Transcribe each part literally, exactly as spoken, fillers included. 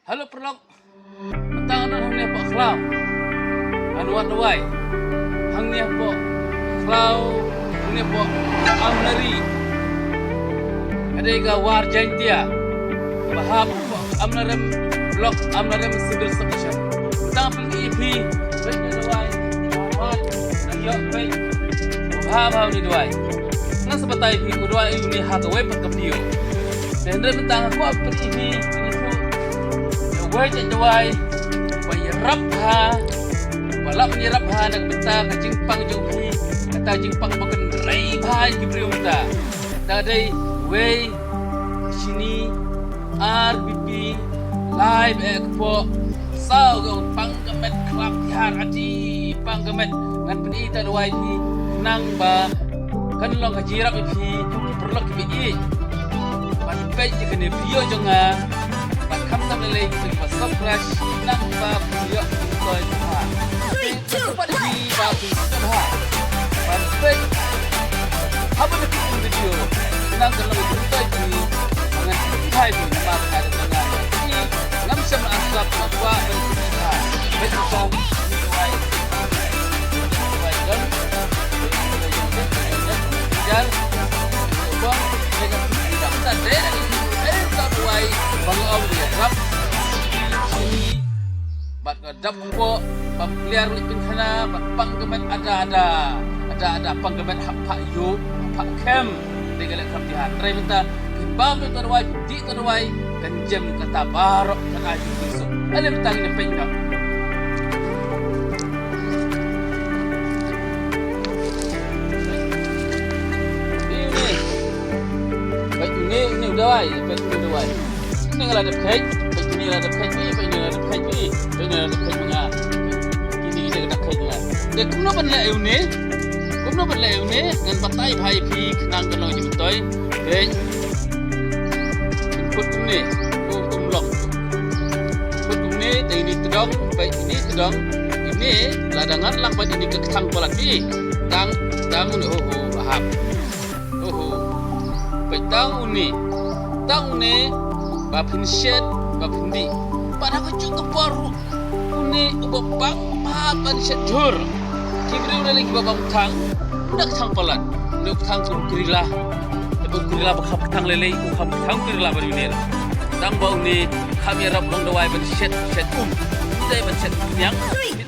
Hello paralok. Mynta nga don hangne hapoh khlaw. Ngan wad dawai hangne hapoh khlaw, hangne hapoh Amlari. Ka dei ka War Jaintia ba hap hapoh Amlarem, Block Amlarem Civil Subdivision. Mynta nga pyni ïa phi, peit ïa ka dawai, nga wad, nga ïoh, peit. Bha bha une u dawai. Ngan sa batai ïa phi u dawai une ha kawei pat ka video. Te hynrei mynta nga kwah pyni ïa phi, peit ïa phi uwei u dawai ba ïarap bha, ba lah ban ïarap bha na ka bynta ka jingpang jong phi, kata ka jingpang ba kynrei bha ïa ki briew mynta. Kata ka dei wei, shini, ar, bipi, lai, beh, kpoh, saw, ka pang ka met, khlap, tiar, ati, pang ka met. Ngan pyni ïa ka dawai phi, nang ba kan long ka jingïarap ïa phi, ki paralok kiba ïeit. Ban peit ïa kane video jong nga, ban kham tam lei lei, kito kiba subscribe, nang ba phi ïoh ki toy bha. Peit, peit, peit, peit, peit, peit, peit. Ban peit haba na ki video, nang kan long ki toy phi, ngan pynbha ïa phi namar ka dei ka nga. Ngam shym la slap, nga kwah ban pynbha. Peit ïa ka dawai. Bad ka dap kpoh, bad pliar leit pynkhana, bad pang ka met ada ada. Ada ada pang ka met hap phah ïuh, hap phah khem. Dei ka leh kham tihan. Hynrei mynta phi bam ïa ka dawai, phi dih ka dawai, kan jem kata baroh, kan ai phi jingsuk. Ale mynta ngin ïa peit noh. Ïa une. Peit une, une u dawai, peit une u dawai. Une nga la dep kheit, peit une la dep kheit, peit une la dep kheit, peit une la dep kheit ma nga. Kine kine ka dep kheit ma nga. Te kumno ban leh ïa une? Kumno ban leh ïa une? Ngan batai bha ïa phi khnang kan long jingmyntoi. Peit. Phin kut kumne, u kum long. Kut kumne, te ine tdong, peit ine tdong. Ine lada ngat lang bad ine ka kthang palat phi. Tang, tang une, ho ho, ba hap. Ho ho. Peit tang une. Tang une, ba phin shet, ba phin dih. Bad ha kajuh ka por ruh. Une uba bang bha ban shet jhur. Ki briew lei lei kiba bang kthang, une kthang palat, une kthang kum krila. Te ba u krila ba kham kthang lei lei, u kham kthang krila ban une la. Tang ba une kham ïarap long dawai ban shet, shet um. Dei ban shet um niang.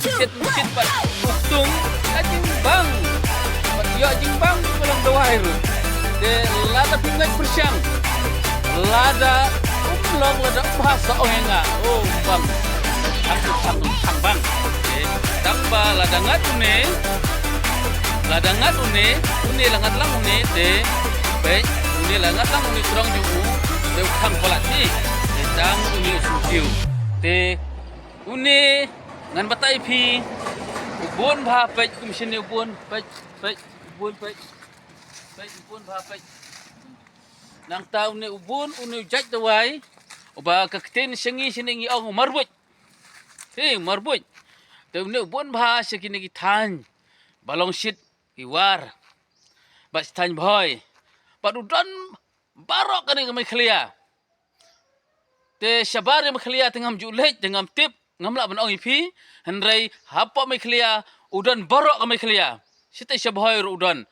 Shet um shet pat u ktung ka jingbang. Pat ïoh jingbang ba long dawai ruh. Te lada phi ngeit pyrshang. Lada um long lada um ha sa ong ïa nga. Oh, bang. Thang, thang, thang, bang. Te, tang ba lada ngat une, lada ngat une, une la ngat lang une, te, peit, une la ngat lang une tdong jong u, te u khang palat phi. Te tang une u sngewsih. Te, une, ngan batai phi, u bun bha peit, kum shane u bun, peit, peit, u bun peit. Peit, u bun bha peit. Nangta une u bun, une u jait dawai. Uba ka ktien sha ngi shane ngi ong u marbuit. He, marbuit. Te une u bun bha sha kine ki thaiñ ba long shit ki War. Bad sha thaiñ Bhoi. Bad u don baroh kane ka Meghalaya. Te shabar ïa Meghalaya te ngam ju leit, te ngam tip, ngam lah ban ong ïa phi, hynrei hapoh Meghalaya u don baroh ka Meghalaya. Shatei sha Bhoi ruh u don.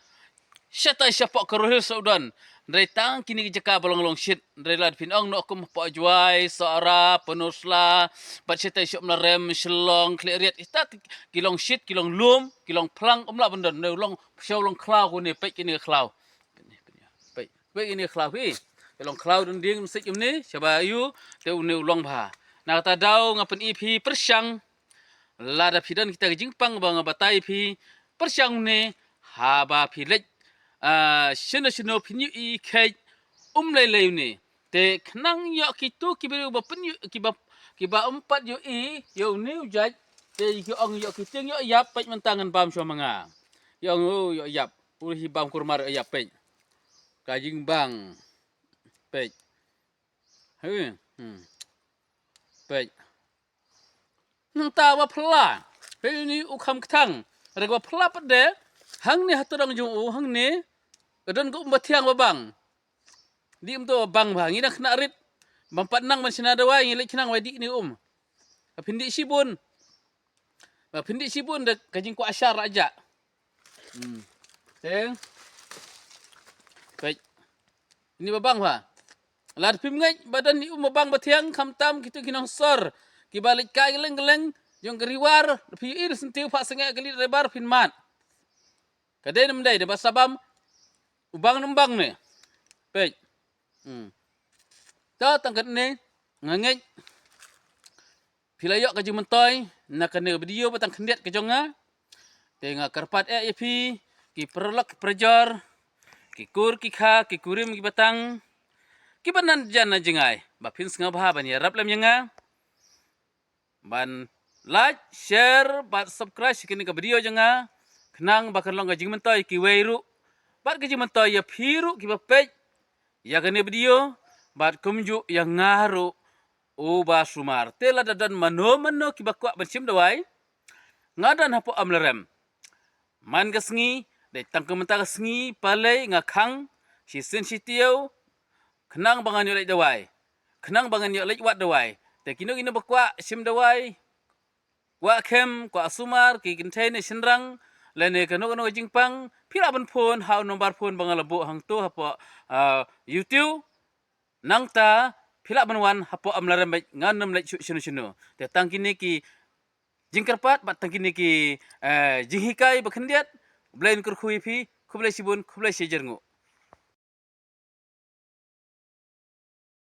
Shatei shapoh Garo Hills ruh u don. Hynrei tang kine ki jaka ba long long shit. Hynrei lada phin ong noh kum hapoh Jowai, Sohra, Pynursla, bad shatei sha Umlarem, Shillong, Khliehriat. Kita ki long shit, ki long lum, ki long phlang, um lah ban don. Hynrei u long, sha u long khlaw kane, peit kine ka khlaw. Peit. Peit ine khlaw phi. Te long khlaw dang ding msik ymne, shaba ïu, te une u long bha. Na kata daw nga pyni phi pyrshang. Lada phi don kita ka jingpang ba nga batai phi pyrshang une, haba phi leit, ah, shano shano phin ïohi kheit um lei lei une. Te khnang ïoh kitu ki briew ba pynïoh, kiba, kiba um pat ïohi ïa une u jait. Te ki ong ïoh ki tieng ïoh ïap, peit mynta ngan bam shuwa ma nga. Ïoh ong, oh, ïoh ïap. U hi bam kurmar ïoh ïap, peit. Ka jingbang. Peit. He, hmm. Peit. Nangta ba phylla. Peit une u kham kthang. Re ba phylla pat de. Hangne ha tdong jong u, hangne. Ka don ka um ba thiang ba bang. Dei um to ba bang bha. Ngi dang khynnah rit. Bam pat nang ban shna dawai ngi leit khnang wai dih ne um. Ba phin dih shibun. Ba phin dih shibun da ka jingkwah shar la jah. Hmm. Teng. Peit. Ini ba bang ba. Lada phim ngeit ba don i um ba bang ba thiang khamtam kitu ki nongsor kiba leit kai geleng geleng jong ka riwar, phi ïohi senti u phah sngewbha ka leit riwar phin mad. Ka dei ne ym dei da ba sabam u bang ne ym bang ne. Peit. Hmm. Ta tang katne nga ngeit phi la ïoh ka jingmyntoi na kane ka video ba tang khyndiat ka jong nga. Te nga kyrpad eh ïa phi ki paralok ki parajor, ki kur ki kha, ki kurim ki batang, kiba nan jan na jngai ba phin sngewbha ban ïarap lem ïa nga ban like, share bad subscribe sha kane ka video jong nga, khnang ba kan long ka jingmyntoi kiwei ruh bad ka jingmyntoi ïa phi ruh kiba peit ïa kane video bad kumjuh ïa nga ruh uba sumar. Te lada don mano mano kiba kwah ban shim dawai, nga don hapoh Amlarem. Man ka sngi dei tang ka mynta ka sngi palei nga khang shisien shitaïew khnang ba ngan ïoh leit dawai, khnang ba ngan ïoh leit wad dawai. Te kino kino ba kwah shim dawai, kwah khem, kwah sumar, ki kynthei ne shynrang, lane kano kano ka jingpang, phi lah ban phone ha u nombar phone ba nga la buh hangto hapoh, ah, YouTube. Nangta phi lah ban wan hapoh Amlarem bad ngan ym leit shuh shano shano. Te tang kine ki jingkyrpad bad tang kine ki, eh, jinghikai ba khyndiat. Blei un kyrkhu ïa phi. Khublei shibun, khublei shi jyrnguh.